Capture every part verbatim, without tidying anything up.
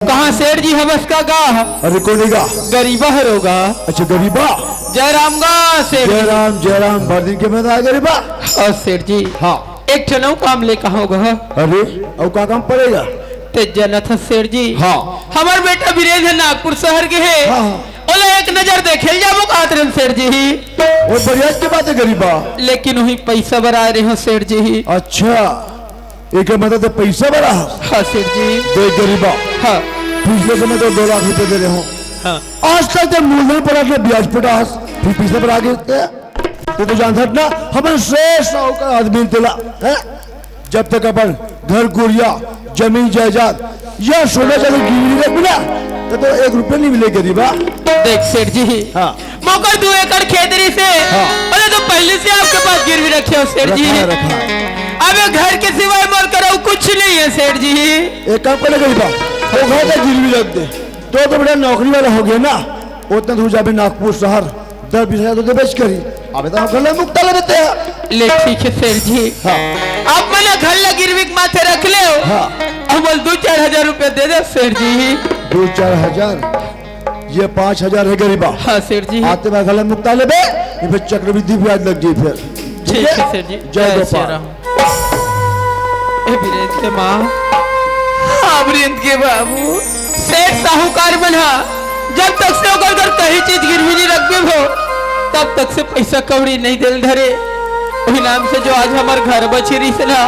कहाँ सेठ जी हवस का गा? अरे कोन गा? गरीबा हरो गा। अच्छा गरीबा। जय राम गा सेठ जी। जय राम, जय राम, भर दिन के बाद आ गरीबा। और सेठ जी, हाँ। एक ठन अउ काम ले कहा गा। अरे, अउ का काम पड़ेगा? ते जनत ह सेठ जी। हाँ। हमर बेटा वीरेंद्र नागपुर शहर के हे। हाँ, हाँ। ओला एक नजर देखे ल जाबो कहत रहेन सेठ जी। वो बढ़िया के बात है गरीबा। लेकिन वही पैसा बर आए रहे हो सेठ जी। अच्छा, एक मतलब तो पैसा बर आ। हाँ सेठ जी। देख गरीबा। हाँ। पिछले समय तो दो लाख रुपए दे रहे हो। हाँ। आज तक तो मूलधन पर आके ब्याज पटास, फिर पैसा पर आगे ते, ते तो जानत ना, हमन से साहूकार आदमी तेला, हैं? जब तक अपन घर कुरिया, जमीन जायदाद या सोना चांदी गिरवी रख मिला, तो, तो एक रुपया नहीं मिले गरीबा। देख सेठ जी, हाँ। मोकर दो एकड़ खेत रहिसे, हाँ। अरे तो पहले से आपके पास गिरवी रखे हो सेठ जी। रखा है, रखा है। अब ये घर के सिवाय मोर करा अउ कुछ नहीं है सेठ जी। एक काम कर ले गरीबा, वो घर का गिरवी रख दे। तो, तो बेटा नौकरी वाला हो गया ना, उतना दूर जाबे नागपुर शहर, दस बीस हजार तो देबेच करी। अबे तो हम घर ले मुक्ता ले देते हैं। ले ठीक है सेठ जी। हाँ। आप मन घर ला गिरवी के माथे रख ले हो। हाँ। अब बोल दो चार हजार रुपया दे दे सेठ जी। दो चार हजार? ये पाँच हजार है गरीबा। हाँ सेठ जी। आते बार घर ले मुक्ता लेबे, ये फिर चक्रवृद्धि ब्याज लग जाई फिर। ठीक है सेठ जी। जय जय गोपाल। श्री राम। ए वीरेंद्र के माँ। हाँ वीरेंद्र के बाबू। सेठ साहूकार मन हा जब तक से ओकर घर कहीं चीज गिरवी नहीं रखबे हो, तब तक से पैसा कौड़ी नहीं देल धरे। वही नाम से जो आज हमर घर बची रहिस ना,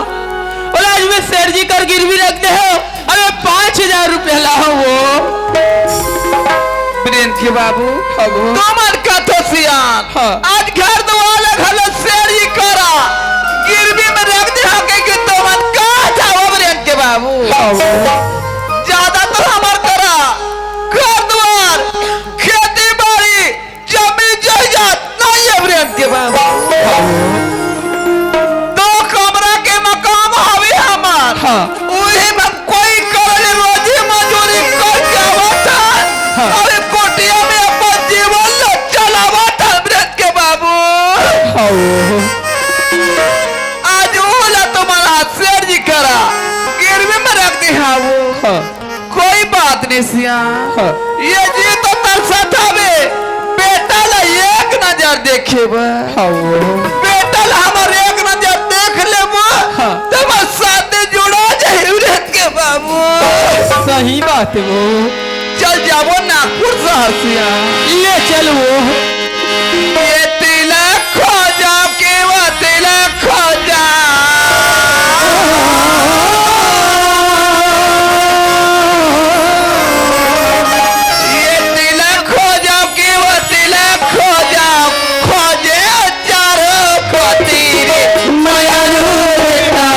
और आज मैं सेठ जी कर गिरवी रख दे हो, अरे पाँच हजार रुपया लाहो वो। वीरेंद्र के बाबू, बाबू। तुमन कथो सियान। हाँ। आज घर दुआर ला घलो सेठ जी करा गिरवी में रख दे हो के कि तुमन कहाँ जाओ वीरेंद्र के बाबू। बाबू। ज्यादा तो हमर करा घर दुआर, खेती बाड़ी, जमीन जायदाद नहीं है वीरेंद्र के बाबू। दो कमरा के मकान हवे हमार। हाँ। उही में कोई करे रोजी मजूरी करके आवत है। हाँ। अउ कोटिया में अपन जीवन ला चलावत है वीरेंद्र के बाबू। हाँ। आज ओला तुम्हारा सेठ जी करा गिरवी में रख दे हाँ वो। हाँ। कोई बात नहीं सिया। हाँ। ये जी तो तरसत हवे, बेटा ला एक नजर देखे बा। हाँ वो। बेटा ला हमर एक नजर देख लेबो, हाँ। तो बस शादी जुड़ा जाई वीरेंद्र के बाबू। सही बात है वो। चल जाबो नागपुर शहर सिया। ले चल वो। ये तिलक खोजा के वो तिलक खोजा। ये तिलक खोजा के वो तिलक खोजा। खोजे चारों कोती रे मयारू बेटा।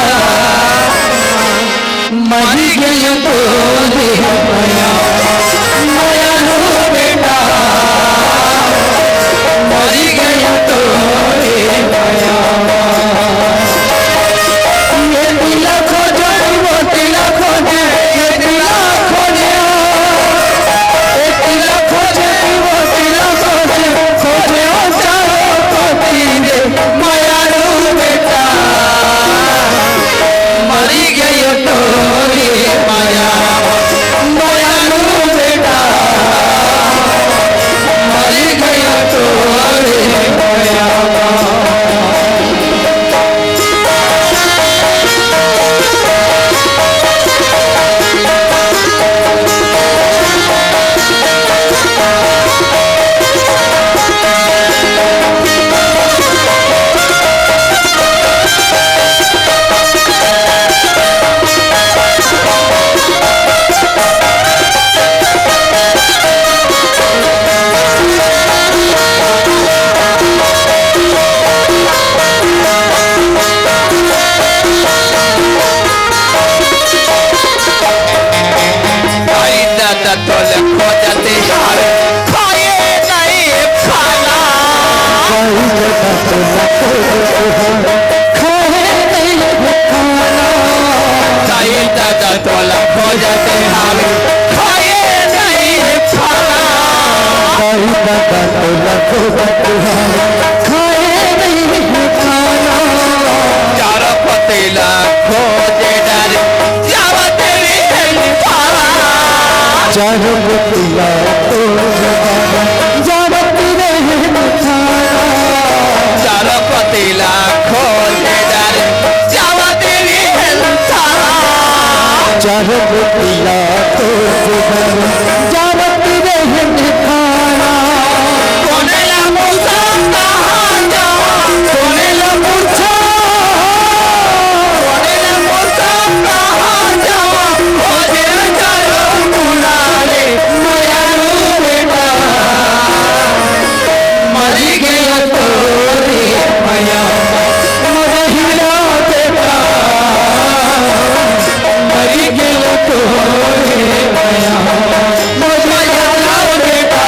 मरी गयो तो रे मया, मयारू बेटा, मरी गयो तो रे मया। ये तिलक खोजे, वो तिलक खोजे, ये तिलक खोजे, ये तिलक खोजे, वो तिलक खोजे, खोजे ओ चारों कोती रे मयारू बेटा। मरी गयो तोरे मया, मयारू बेटा। मरी गयो तोरे मया। आई दादा तोले खोजते हारे, खाए नहीं खाना। आई दादा तोले खोजते हारे, खाए नहीं खाना। आई दादा तोले खोजते हारे, खाए नहीं खाना। आई दादा तोले खोजते हारे, खाए नहीं खाना। चार पतीला खोजे डारे, जावा तेरी है निभाना। चारों पतिला खोज डारे, जावत रहन थाना। चारों पतिला खोज डारे, जावत रहन थाना। चारों पतिला खोज डारे, जावत रहन थाना। कोने ला पूछा कहाँ जावा, कोने ला पूछा, कोने ला पूछा कहाँ जावा, खोजे चारों मुड़ा रे, मयारू बेटा। मरी गया तोरे मया, मोर हीरा बेटा। मरी गया तोरे मया, मोर हीरा बेटा।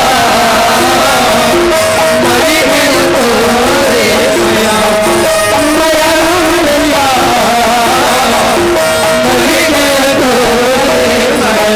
मरी गया तोरे मया, मयारू बेटा। मरी गया तोरे मया।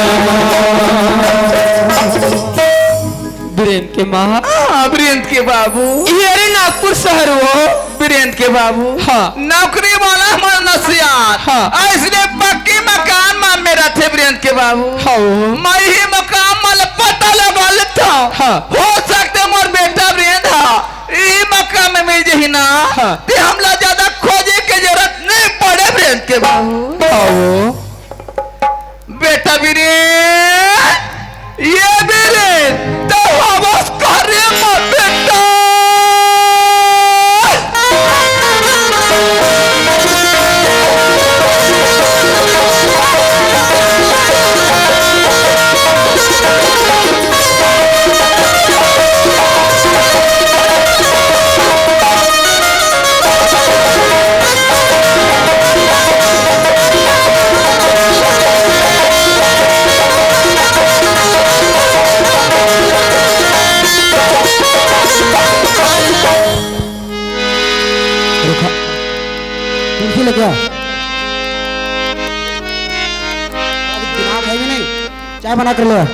बीरेन के माँ। हाँ, बीरेन के बाबू। ये रे नागपुर शहर वो। बीरेन के बाबू। हाँ। नौकरी वाला हमार नसियार। हाँ। अइसने पक्की मकान मा में रथे बीरेन के बाबू। हाँ। मैं ही मकान मा ल पता लगा लेथंव। हाँ। हो सकथे मोर बेटा बीरेन हा ई मकान में मिल जही ना। हाँ। ते हमला ज्यादा खोजे के जरूरत नहीं पड़े बीरेन के बाबू। हाँ। बेटा बीरेन, ये बीरेन, तो हवस करे मोर बेटा। रुखा, तुलसी लेके आ। दिमाग है भी नहीं, चाय बना कर ले आ।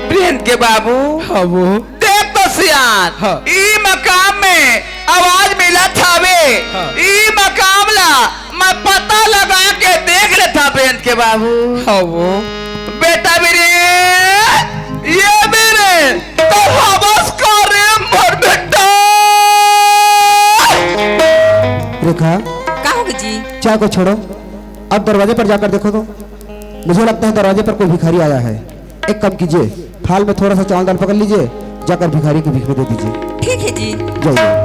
बीरेन के बाबू। हाँ वो। देख तो सियान, हाँ। ई मकाम में आवाज मिलत हवे। हाँ। ई मकाम ला मैं पता लगा के देख लेथंव बीरेन के बाबू। हाँ वो। बेटा बीरेन, ये बीरेन, तो हवस करे मोर बेटा। रेखा, का हो गया जी? चाय को छोड़ो, अब दरवाजे पर जाकर देखो तो। मुझे लगता है दरवाजे पर कोई भिखारी आया है। एक काम कीजिए, थाल में थोड़ा सा चावल दाल पकड़ लीजिए, जाकर भिखारी की भीख में दे दीजिए। ठीक है जी। जाइए।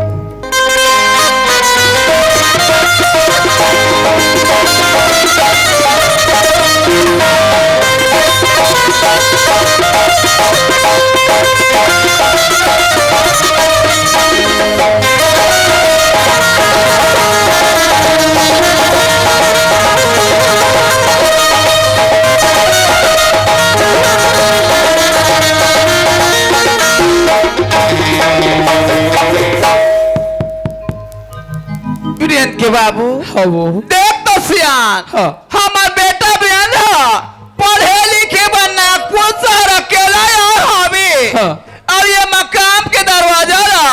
बीरेन के बाबू। हाँ वो। देख तो सियान। हाँ। हमर बेटा बीरेन ह पढ़े लिखे बर नागपुर शहर अकेला आए हवे। हाँ। अउ ये मकाम के दरवाजा ला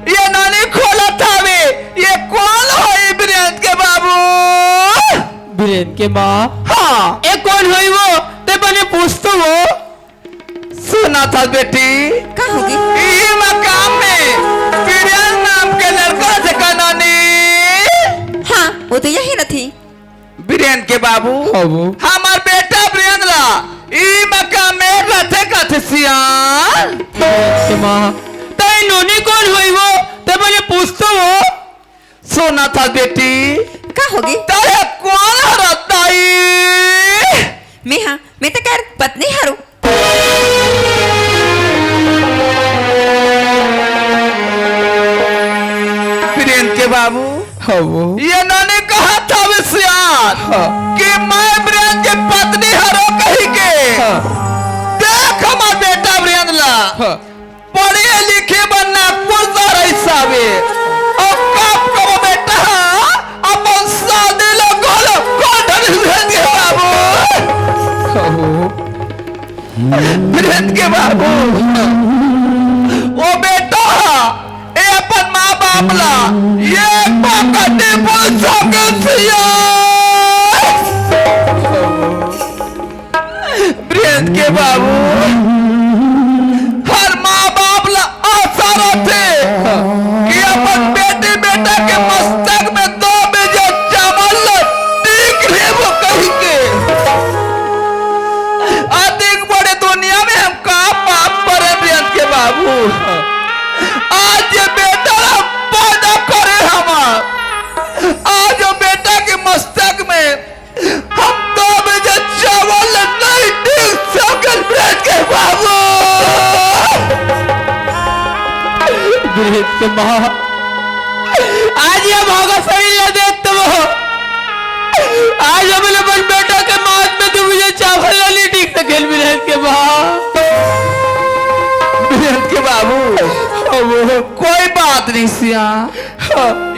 ये नोनी खोलत हवे। ये कोन होही बीरेन के बाबू? बीरेन के माँ। हाँ। ये कोन होही वो? ते बने पूछ तो वो। सुनत हस बेटी। का होगे? ई मकाम में बीरेन नाम के लड़का रथे का नोनी? हाँ, वो तो यही रथे। बीरेन के बाबू। हाँ वो। हमर बेटा बीरेन ला ई मकाम में रथे कथे सियान। के माँ। तई नोनी कोन होही वो? ते बने पूछ तो वो। सुनत हस बेटी। का होगे? तोर कोन हरय दाई? मैं हाँ, मैं तो कर पत्नी हरंव। बीरेन के बाबू। हाँ वो। ये नोनी कहत हवे सियान। हाँ। कि मैं बीरेन के पत्नी हरंव कहिके। हाँ। देख हमर बेटा बीरेन ला। हाँ। पढ़े लिखे बर नागपुर शहर आइस हवे। अउ कब कब बेटा अपन शादी ला घलो कोठा में भेज दे बाबू। बीरेन के बाबू, ओ बेटा, ए अपन माँ बाप ला एक बार कटे बोल भैया, ब्रियंत के बाबू, हर माँ बाप ला आशा रथे कि अपन बेटी बेटा के मस्तक में दो बीघा चावल ला टीक लेबो कहिके। अतिक बड़े दुनिया में हम का पाप करे, ब्रियंत के बाबू? आज ये बेटा ला पैदा करे हमार, आज वो बेटा के मस्तक में हम दो बीघा चावल नहीं टीक सकन, ब्रियंत के बाबू। ब्रियंत के माँ, आज ये भागा सही ला देत वो। आज हमन अपन बेटा के माथ में दो बीघा चावल ला नहीं टीक सकेन, ब्रियंत के माँ। ब्रियंत के बाबू, अब कोई बात नहीं सिया।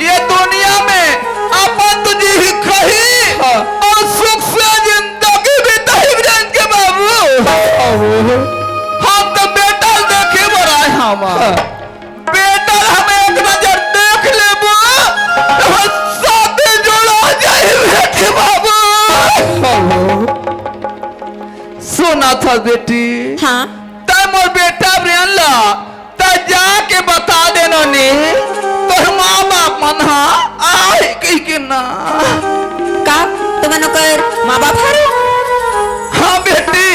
ये दुनिया में अपन तो जी ही खही और सुख से जिंदगी बिताही, ब्रियंत के बाबू। हम तो बेटा देखे बर आए हमा। बेटा हम एक नजर देख लेबो, तो शादी जुड़ा जाए, ब्रियंत के बाबू। सुना था बेटी, हाँ। तै मोर बेटा ब्रियन ला त जाके बता दे नोनी, तोर माँ बाप मन हा आए कहिके ना। का तुमन ओकर माँ बाप हरो? हाँ बेटी,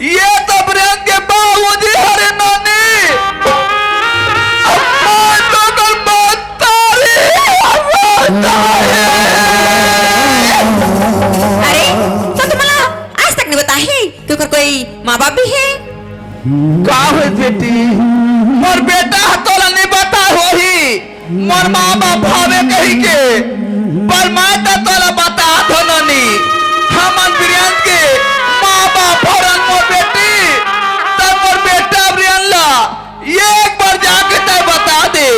ये तो ब्रियन के बाबूजी हरे नोनी। अम्मा तो कर बतारी, बतारी। अरे, तो तुमला आज तक नहीं बताही कि ओकर कोई माँ बाप भी है? का होय बेटी, मोर बेटा ह तोला नहीं बता होही, मोर माँ बाप भावे कहिके, पर मैं त तोला बता धननी, हमन ब्रियन के माँ बाप हरन मोर बेटी, त मोर बेटा ब्रियन ला एक बार जाके तय बता दे,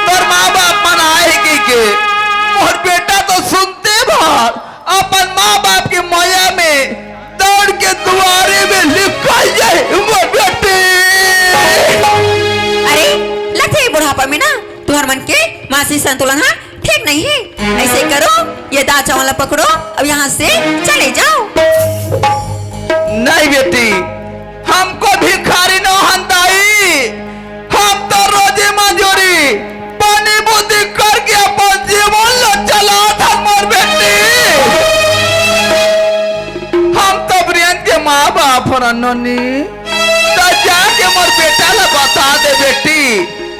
तोर माँ बाप मन आए कहिके। मोर बेटा तो सुनते भर अपन माँ बाप के मया में दौड़ के दुआरे में लिपट जाए, मोर बेटी। अरे, लगथे बुढ़ापा में ना तुहर मन के मानसिक संतुलन हा ठीक नहीं है। ऐसे करो, ये दाल चावल पकड़ो, अब यहाँ से चले जाओ। नहीं बेटी, हमको भिखारी न हन दाई, हम तो रोजी मजूरी, पानी बूंदी करके अपन जीवन ला चलात हन मोर बेटी। हम तो ब्रियन के माँ बाप हरन नोनी, त जाके मोर बेटा ला बता दे बेटी,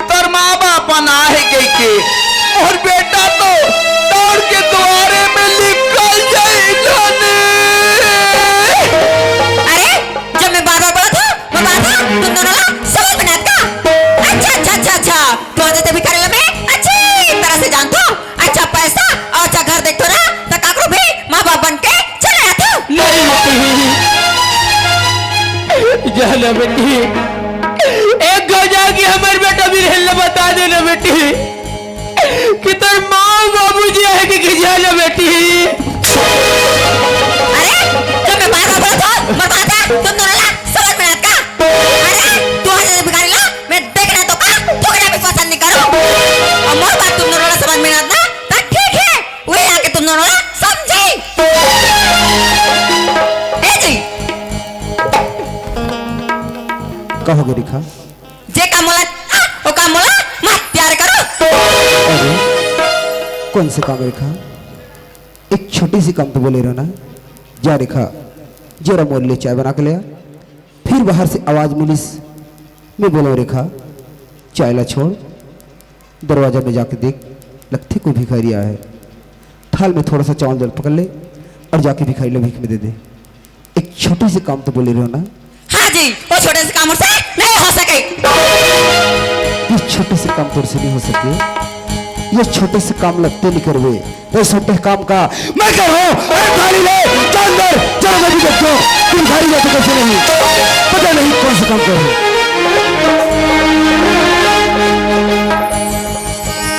तोर माँ बाप मन आहे कहिके। मोर बेटा तो दौड़ के दुआरे में निकल जाई नोनी। अरे, जब मैं बार-बार बोला था, मैं बार-बार तुम दोनों ला समझ में ना आता। अच्छा, अच्छा, अच्छा, अच्छा। तुम जैसे भिखारी ला मैं अच्छी तरह से जानता हूँ। अच्छा पैसा और अच्छा घर देखतो ना, तो काकरो भी माँ बाप बन के चले आतो। नहीं बेटी, जाना बेटी, एक गाँव जाके हमर बेटा बिरहन ला बता देना बेटी। कि तोर माँ बाबूजी आहे कि, कि जाना बेटी। अरे, जब मैं बार-बार बोला था, मर बात है, तुम दोनों ला समझ में आता। अरे, तू आज भिखारी ला, मैं देखना तो का, तू के भी पसंद नहीं करो। और मोर बात तुम दोनों ला समझ में ना आता, तो ठीक है, वही आके तुम दोनों ला समझी। ए जी। का हो गे रेखा? जे काम मोला, आ, वो काम मोला मत प्यार करो। अरे, कौन से काम रेखा? एक छोटी सी काम तो बोले रहो ना। जा रेखा, जरा मोर लिए चाय बना के ले आ। फिर बाहर से आवाज मिलिस, मैं बोला रेखा, चाय ला छोड़, दरवाजा में जाके देख, लगथे कोई भिखारी आया है। थाल में थोड़ा सा चावल दाल पकड़ ले और जाके भिखारी ला भीख में दे दे। एक छोटे से काम तो बोले रहो ना। हाँ जी, वो छोटे से काम से नहीं हो सके। ये छोटे से काम तोर से नहीं हो सके, ये छोटे से काम लगते नहीं करवे। तो छोटे काम का मैं कर रहा हूँ। अरे थाली ले, जा अंदर, चलो मैं भी देखता हूँ। तुम थाली लेते कैसे नहीं, पता नहीं कौन सा काम कर रहे हो।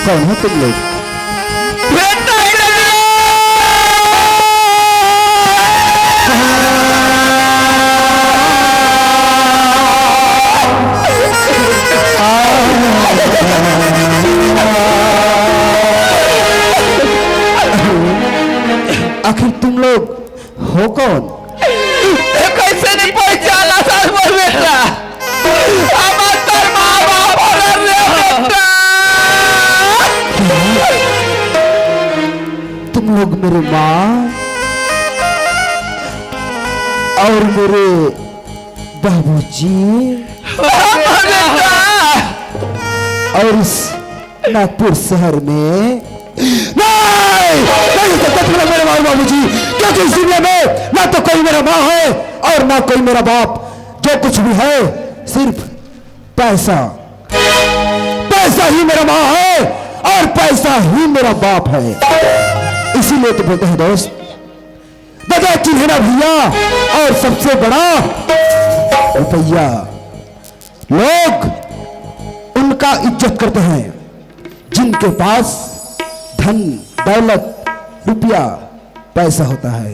कौन हो तुम लोग? आखिर तुम लोग हो कौन? ए, कैसे नहीं पहचाना था मोर बेटा? हमर तोर माँ बाप हरन रे बेटा। तुम लोग मेरे माँ और मेरे बाबूजी हमर बेटा। और इस नागपुर शहर में नहीं, नहीं हो सकता। तुम लोग मेरे माँ और बाबूजी, क्योंकि इस दुनिया में ना तो कोई मेरा माँ है और ना कोई मेरा बाप। जो कुछ भी है, सिर्फ पैसा। पैसा ही मेरा माँ है और पैसा ही मेरा बाप है। इसीलिए तो बोलते हैं दोस्त, दादा चिन्हना भैया और सबसे बड़ा रुपया। लोग उनका इज्जत करते हैं जिनके पास धन, दौलत, रुपया, पैसा होता है।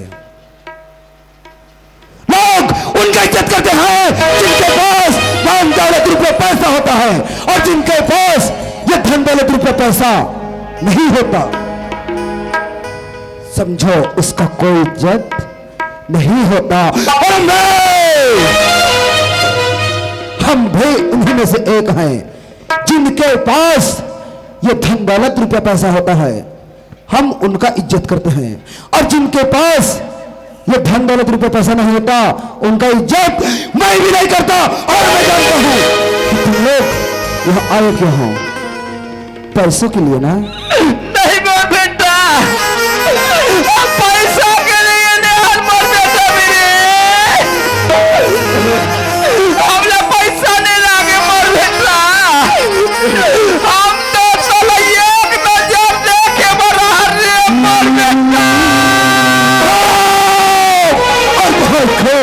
लोग उनका इज्जत करते हैं जिनके पास धन, दौलत, रुपया, पैसा होता है, और जिनके पास ये धन, दौलत, रुपया, पैसा नहीं होता, समझो, उसका कोई इज्जत नहीं होता। और मैं, हम भी उन्हीं में से एक हैं जिनके पास ये धन दौलत, रुपया, पैसा होता है, हम उनका इज्जत करते हैं, और जिनके पास ये धन दौलत, रुपया, पैसा नहीं होता, उनका इज्जत मैं भी नहीं करता। और मैं जानता हूँ कि तुम लोग यहाँ आए क्यों हो। पैसों के लिए ना? नहीं बे बेटा, हम पैसा के लिए नहीं, हर मोर बेटा मेरे, हमला पैसा नहीं लागे मोर बेटा। हम तो साला एक नजर देखे बर हर रे मोर बेटा। और भाई को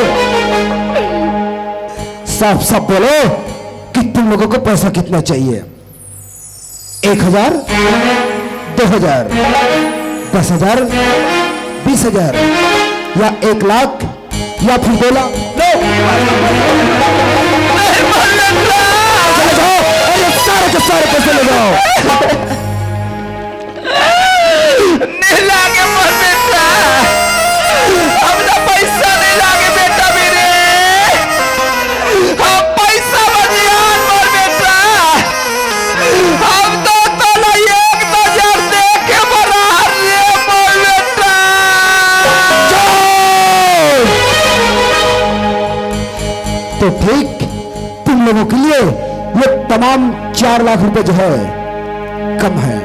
साफ साफ बोलो कि तुम लोगों को पैसा कितना चाहिए? एक हजार, दो हजार, दस हजार, बीस हजार, या एक लाख, या फिर दो लाख? लो। चले जाओ और ये सारे के सारे पैसे ले जाओ। नहीं लागे मोर बेटा, हमला पैसा नहीं लागे बेटा मेरे, हम पैसा बनियान मोर बेटा, हम तो तोला एक नजर देखे बर हर रे मोर बेटा। तो ठीक तुम लोगों के लिए ये तमाम चार लाख रुपए जो है कम है,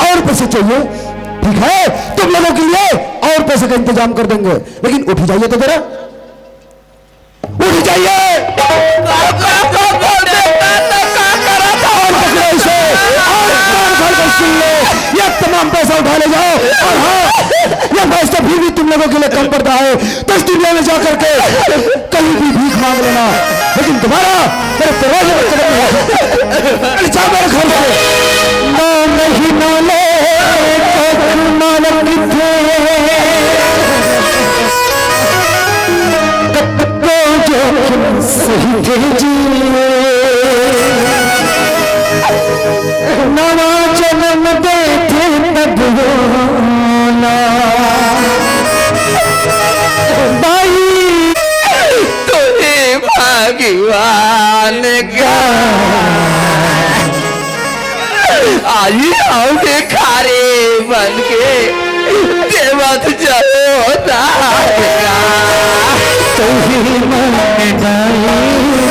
और पैसे चाहिए, ठीक है, तुम लोगों के लिए और पैसे का इंतजाम कर देंगे, लेकिन उठ जाइए तो जरा, उठ जाइए। और पकड़ो इसे, और कान खोल कर सुन लो, ये तमाम पैसा उठा ले जाओ। और हाँ, ये पैसा फिर भी तुम लोगों के लिए कम पड़ता है, तो इस दुनिया में जा करके कहीं भी भीख मांग लेना, लेकिन दोबारा मेरे दरवाजे पर कदम नहीं रखना। चल जा मेरे घर से। नौ महीना ले कख मालक थे, कतको जोखिम सही थे जी। नवा जन्म दे थे तब होना। बाई तो हे भगवान का आई आओ भिखारी बन के देवत जरो दान का। तू ही मन दाई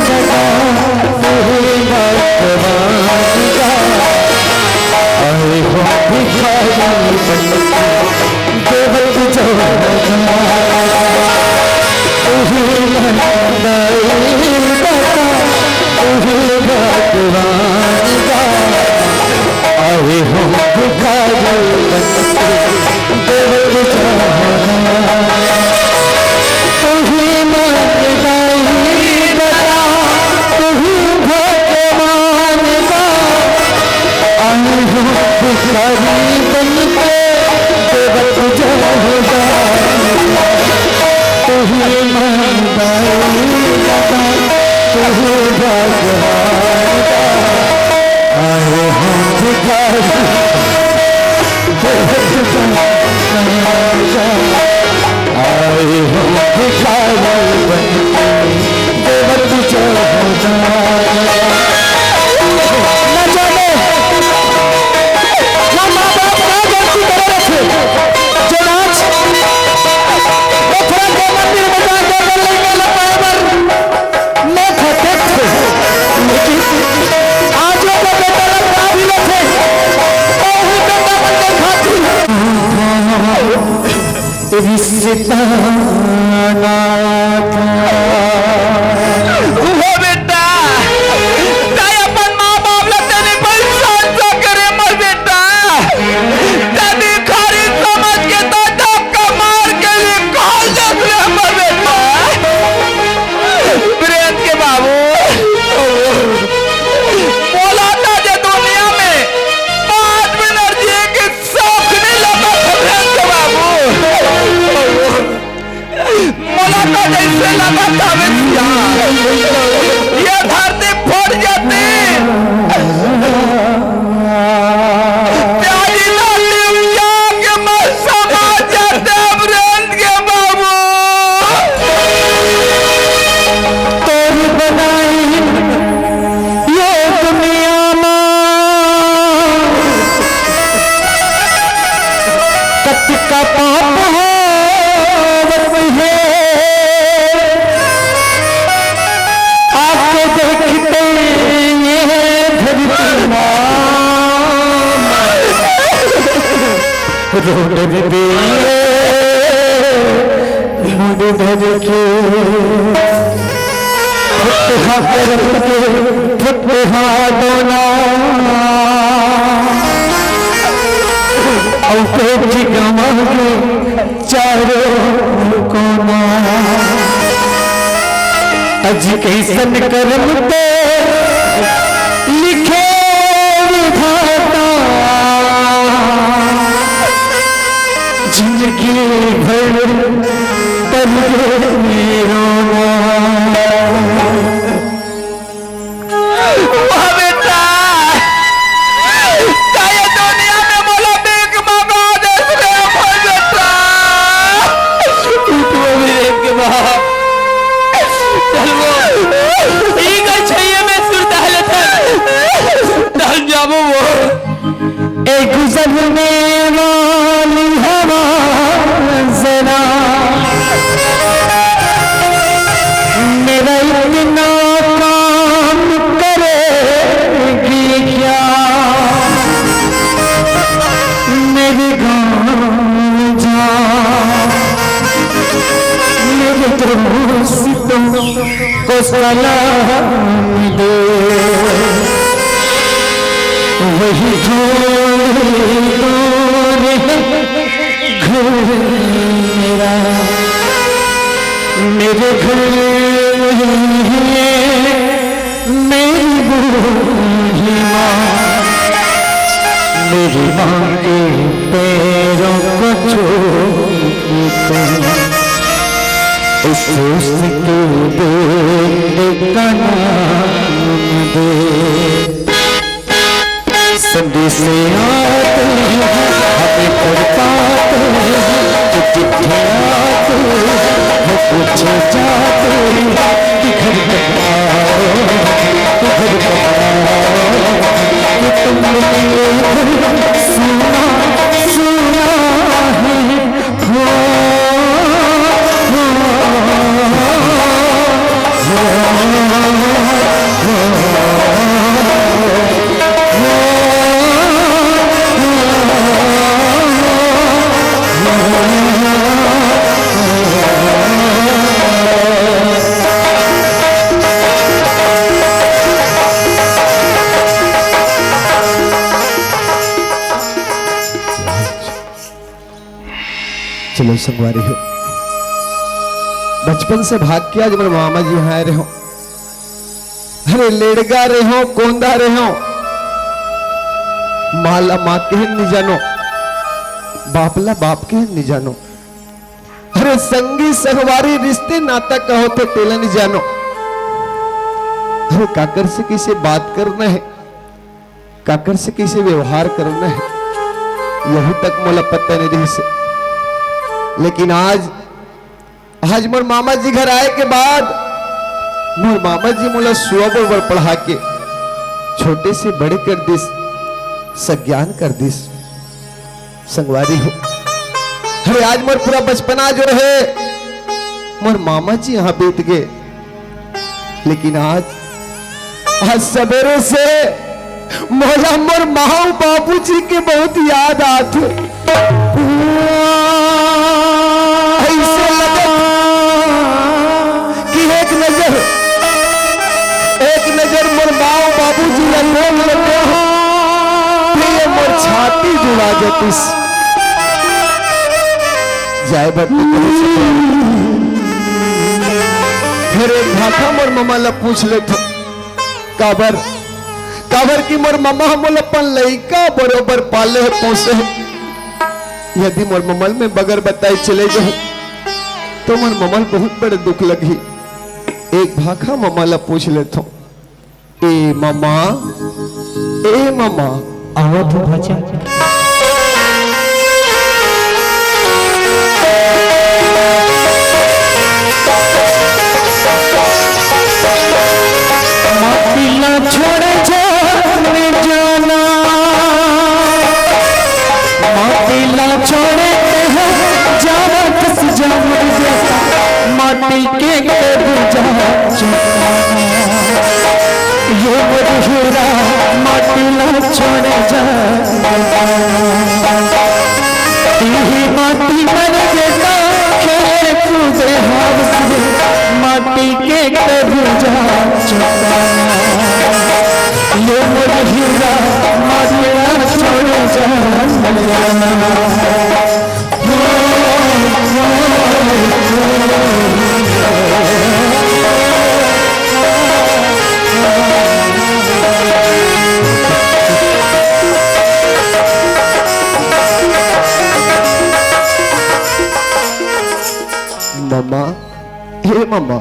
बता, तू ही भगवान का। आए हो भिखारी बन के देवल की जगह। तू ही मंदाई दाता, तू ही भगवान का। आए हो भिखारी बन के देवल की जगह। तू ही मंदाई दाता, तू ही भगवान का। आए हो भिखारी बन के देवत जहोदा, तू ही मंदाई दाता, तू ही भगवान का। आए हो भिखारी देवत जहोदा। भिखारी बन के देवत जो होना। न जाने, ना माँ बाप का गलती करे रखे, जो आज मथुरा के मंदिर में जाके लइका ला पाए बर मैं फतेह थे, लेकिन आज वो बेटा ला का भी लेथे, तो वही बेटा मन के खातिर रिश्ता नाता। उहो बेटा, तैं अपन माँ बाप ला तनी परेशान तो करे मत बेटा। तनी खाली समझ के तो धक्का मार के निकाल दे रे हमर बेटा। प्रेम के बाबू, बोला था जे दुनिया में पाँच मिनट जिए के शौक नहीं लगा था प्रेम के बाबू। मोला तो जैसे लगा था वे सियार, ये धरती फट जाती, प्यारी धरती उजाड़ के मैं समा जाते अमरेंद्र के बाबू। तोर बनाई ये दुनिया में कतका पाप होवत हे, आके देखते ये धरती माँ। रोड रे मुड़ धर के, फुटहा करम के, फुटहा डोला, अउ पेट गमा के चारों कोना। अजी कइसन करम ते लिखे विधाता, जिंदगी भर पर ये रोना। वाह बेटा, का ये दुनिया में मोला भीख मंगा देस रे मोर बेटा। तू तो अभी एक के बाद चल वो, ई का छैया में सुरता है लेता। चल जाबो वो। ए गुजरने वाली हवा जरा मेरा इतना काम करेगी क्या? मेरे गाँव जा, मेरे दोस्तों को सलाम दे। वही थोड़ी दूर है घर मेरा, मेरे घर में है मेरी बूढ़ी माँ। मेरी माँ के पैरों को छू के तुम उस, उसके बेटे का नाम दे। संदेश आते हैं, हमें तड़पाते हैं, तो चिट्ठियाँ आते हैं, वो पूछे जाते हैं कि घर कब आओ, कि घर कब आओ, कि तुमने ये घर सुना, सुना है। चलो संगवारी हो, बचपन से भाग के आज मोर मामा जी यहाँ आए रहे हो। अरे लेड़गा रहे हो, कोंदा रहे हो, माँ ला माँ के नहीं जानो, बाप ला बाप के नहीं जानो। अरे संगी संगवारी रिश्ते नाता का होथे तेला नहीं जानो। अरे काकर से कैसे बात करना है, काकर से कैसे व्यवहार करना है, यही तक मोला पता नहीं रहिस हे। लेकिन आज आज मोर मामा जी घर आए के बाद मोर मामा जी मोला सुआ बरोबर पढ़ा के छोटे से बड़े कर दिस, सज्ञान कर दिस। संगवारी हो, अरे आज मोर पूरा बचपना जो रहे मोर मामा जी यहाँ बीत गए, लेकिन आज, आज सवेरे से मोला मोर माँ अउ बाबूजी के बहुत याद आत हे। ऐसे लगत कि एक नजर, एक नजर मोर माँ अउ बाबूजी ला देख लेते हो, ये मोर छाती जुड़ा जतिस। जाए बर तो कहीं से जाए। फिर एक भाखा मोर ममा ला पूछ लेथो, काबर, काबर कि मोर ममा ह मोला अपन लइका बरोबर पाले हे, पोसे हे। यदि मोर ममा ल मैं बगैर बताए चले जाहूं, तो मोर ममा ल बहुत बड़े दुख लगही। एक भाखा ममा ला पूछ लेथो। ए ममा, ए ममा। आवत हूँ भांचा। माटी ला छोड़ जाने जाना, माटी ला छोड़ के जावत से जावत बेटा, माटी के कबूजा चुका। ये मोर हीरा माटी ला छोड़ जा, इही माटी मन के खेले कूदे हवस, माटी के कबूजा चुका। ये मोर हीरा माटी ला छोड़ जा। ममा, हे ममा।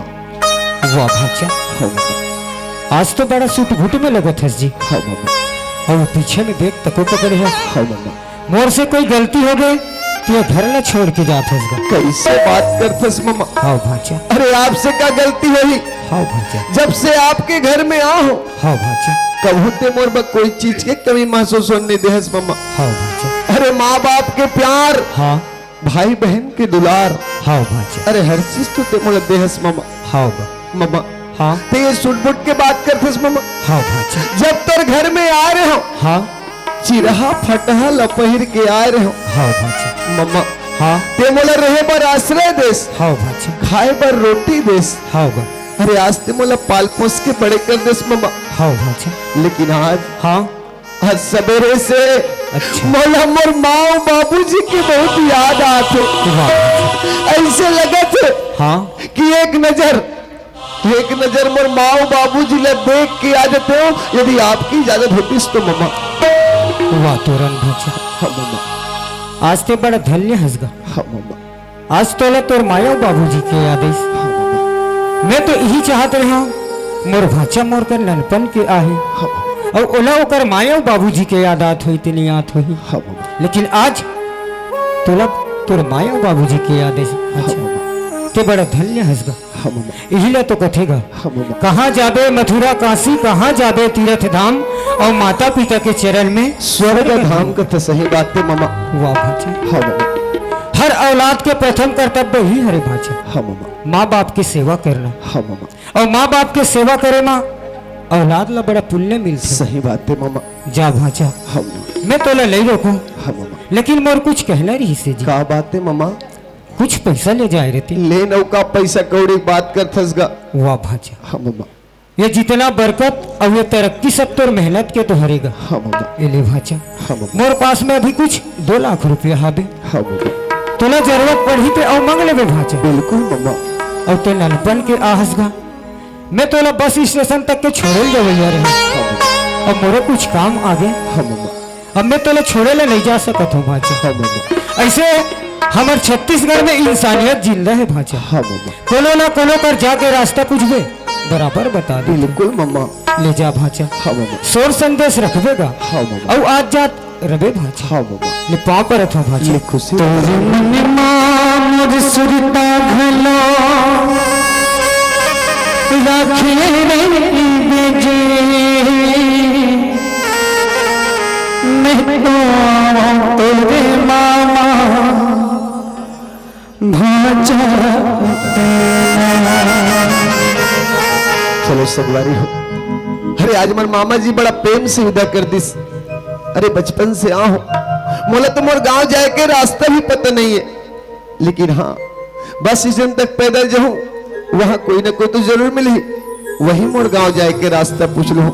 वाह भांचा। हाँ ममा। आज तो बड़ा सुट बुट में लगत हस जी। हाँ ममा। अउ पीछे में बैग तको पकड़े हस। हाँ ममा। मोर से कोई गलती हो गई, तो ये घर ला छोड़ के जात हस गा। कैसे बात करथस ममा? हाँ भांचा। अरे आपसे का गलती होही? हाँ भांचा। जब से आपके घर में आ हो, हाँ भांचा। कभू ते मोर बर कोई चीज के कमी महसूस होने नइ देहस ममा। हाँ भांचा। अरे माँ बाप के प्यार, हाँ। भाई बहन के दुलार, हाँ भांचा। अरे हर चीज तो ते मोला देहस ममा। हाँ बा। ममा। हाँ। ते ये सुट बुट के बात करथस ममा। हाँ भांचा। जब तोर घर में आए रहे हो, हाँ। चिरहा फटहा ल पहिर के आए रहे हो। हाँ भांचा। ममा। हाँ। ते मोला रहे बर आश्रय देस। हाँ भांचा। खाए बर रोटी देस। हाँ बा। अरे आज ते मोला पाल पोस के बड़े कर देस ममा। हाँ भांचा। लेकिन आज, हाँ। आज सवेरे से, अच्छा। मोला मोर माँ अउ बाबूजी के बहुत याद आत हे। वाह। ऐसे लगत हे, हाँ। कि एक नजर, एक नजर मोर माँ अउ बाबूजी ला देख के आ जाते हो, यदि आपकी इजाजत होतीस तो ममा। वाह तोरन भांचा। हाँ ममा। आज ते बड़ा धन्य हस गा। हाँ ममा। आज तोला तोर माँ अउ बाबूजी के याद आइस। हाँ ममा। मैं तो इही चाहत रहेंव, मोर भांचा मोर कर ननपन के आहे। हाँ ममा। अउ ओला ओकर माँ अउ बाबूजी के याद आत होही, ते नइ आत होही। हाँ ममा। लेकिन आज तोला तोर माँ अउ बाबूजी के याद आइस। हाँ अच्छा। ममा। ते बड़ा धन्य हस गा। हाँ ममा। इही ला तो कथे गा। हाँ ममा। कहाँ जाबे मथुरा काशी, कहाँ जाबे तीरथ धाम, अउ माता पिता के चरण में स्वर्ग धाम कथे। सही बात हे ममा। वाह भांचा। हाँ ममा। हर औलाद के प्रथम कर्तव्य ही हरे भांचा। हाँ ममा। माँ बाप के सेवा करना। हाँ ममा। अउ माँ बाप के सेवा करे मा औलाद ला बड़ा पुण्य मिलथे। सही बात हे ममा। जा भांचा। हाँ ममा। मैं तोला नइ रोकूं। हाँ ममा। लेकिन मोर कुछ कहना रहिस हे जी। का बात हे ममा? कुछ पैसा ले जाए रहे ते। ले नौका पैसा कौड़ी बात करथस गा। वाह भांचा। हाँ ममा। ये जितना बरकत अउ ये तरक्की सब तोर मेहनत के तो हरे गा। हाँ ममा। ए ले भांचा। हाँ ममा। मोर पास में अभी कुछ दो लाख रुपया हाबे। हाँ ममा। तोला जरूरत पड़ही ते अउ मांग लेबे भांचा। बिल्कुल ममा। अउ ते ननपन के आहस गा। मैं तोला बस स्टेशन तक के छोड़े ल जवइया रहेंव। हाँ ममा। अब मोरो कुछ काम आगे। हाँ ममा। अब मैं तोला छोड़े ला नइ जा सकत हंव भांचा। हाँ ममा। अइसे हमर छत्तीसगढ़ में इंसानियत जिंदा हे भांचा। हाँ ममा। कोनो ना कोनो कर जाके रास्ता पूछबे, बराबर बता देथे। बिल्कुल ममा। ले जा भांचा। हाँ ममा। सोर संदेश रखबे गा। हाँ ममा। अउ आत जात रबे भांचा। हाँ ममा। ले पाँव परत हंव भांचा। ले खुशी। तोर मन मा मोर सुरता घलो राखे रहिबे जी, मैं तो आवंव तोरे मामा भांचा तेना। चलो संगवारी हो, अरे आज मोर मामा जी बड़ा प्रेम से विदा कर दिस। अरे बचपन से आहूं, मोला तो मोर गांव जाए के रास्ता भी पता नहीं है, लेकिन हाँ, बस स्टैंड तक पैदल जाहूं, वहां कोई ना कोई तो जरूर मिलही, वही मोर गांव जाए के रास्ता पूछ लूं।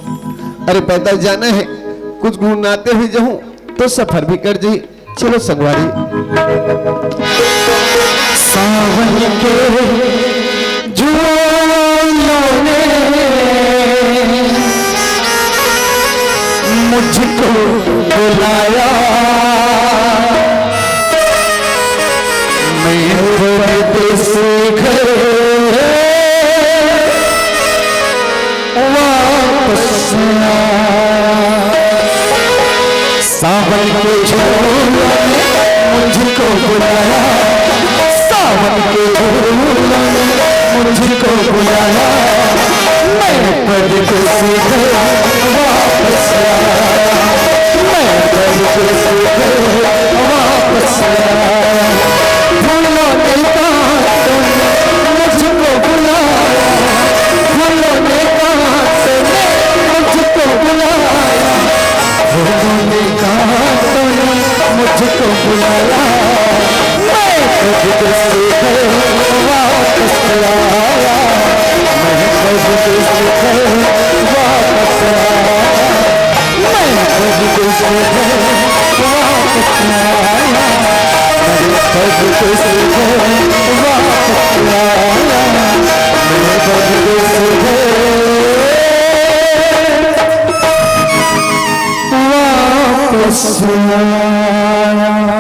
अरे पैदल जाना है, कुछ गुनगुनाते हुए जाहूं तो सफर भी कट जाही। चलो संगवारी। सावन के झूलों ने मुझको बुलाया, मैं परदेसी घर वापस आया। सावन के झूलों ने मुझको बुलाया, सावन के झूलों ने मुझको बुलाया, मैं परदेसी घर वापस आया, मैं परदेसी घर वापस आया। फूलों ने कहा तूने मुझको बुलाया, फूलों ने कहा तूने मुझको बुलाया, फूलों ने कहा तूने मुझको बुलाया, मैं परदेसी घर वापस आया, मैं परदेसी घर वापस आया, मैं परदेसी घर वापस आया, मैं परदेसी घर वापस आया, मैं परदेसी घर वापस आया।